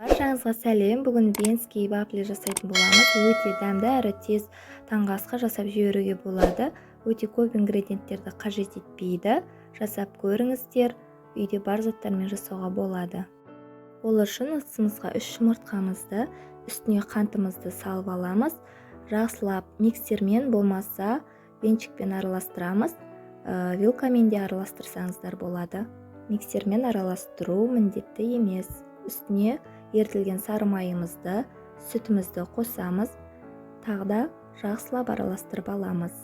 Баршаңызға сәлем. Бүгін венский вафли жасайтын боламыз. Өте дәмді әрі тез таңғы асқа жасап жіберуге болады. Өте көп ингредиенттерді қажет етпейді. Жасап көріңіздер. Үйде бар заттармен жасауға болады. Ол үшін ыдысымызға 3 жұмыртқамызды, үстіне қантымызды салып аламыз. Жақсылап миксермен болмаса венчикпен араластырамыз. Вилкамен де араластырсаңыздар болады. Миксермен араластыру міндетті емес. Үстіне ерітілген сары майымызды, сүтімізді қосамыз. Тағы да жақсылап араластырып аламыз.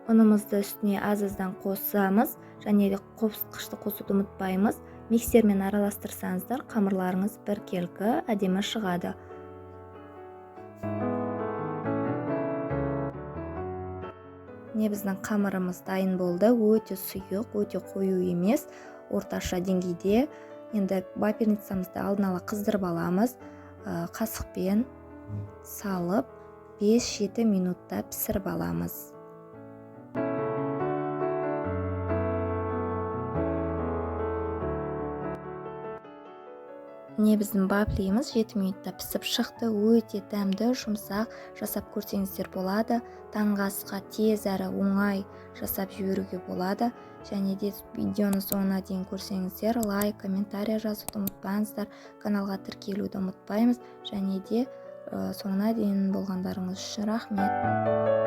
Ұнымызды үстіне аз-аздан қосамыз және де қышты қосуды ұмытпаймыз. Миксермен араластырсаңыздар, қамырларыңыз біркелкі әдемі шығады. Міне біздің қамырымыз дайын болды. Өте сұйық, өте қою емес, орташа деңгейде. Енді вафельницамызды алдын ала қыздырып аламыз. Қасықпен салып 5-7 минутта пісіріп аламыз. Міне біздің вафлиіміз 7 минутта пісіп шықты. Өте дәмді, жұмсақ, жасап көрсеңіздер болады. Таңғы асқа тез әрі оңай жасап жіберуге болады. Және де видеоны соңына дейін көрсеңіздер, лайк, комментарий жазуды ұмытпаңыздар. Каналға тіркелуді ұмытпаймыз. Және де соңына дейін болғандарыңыз үшін рахмет.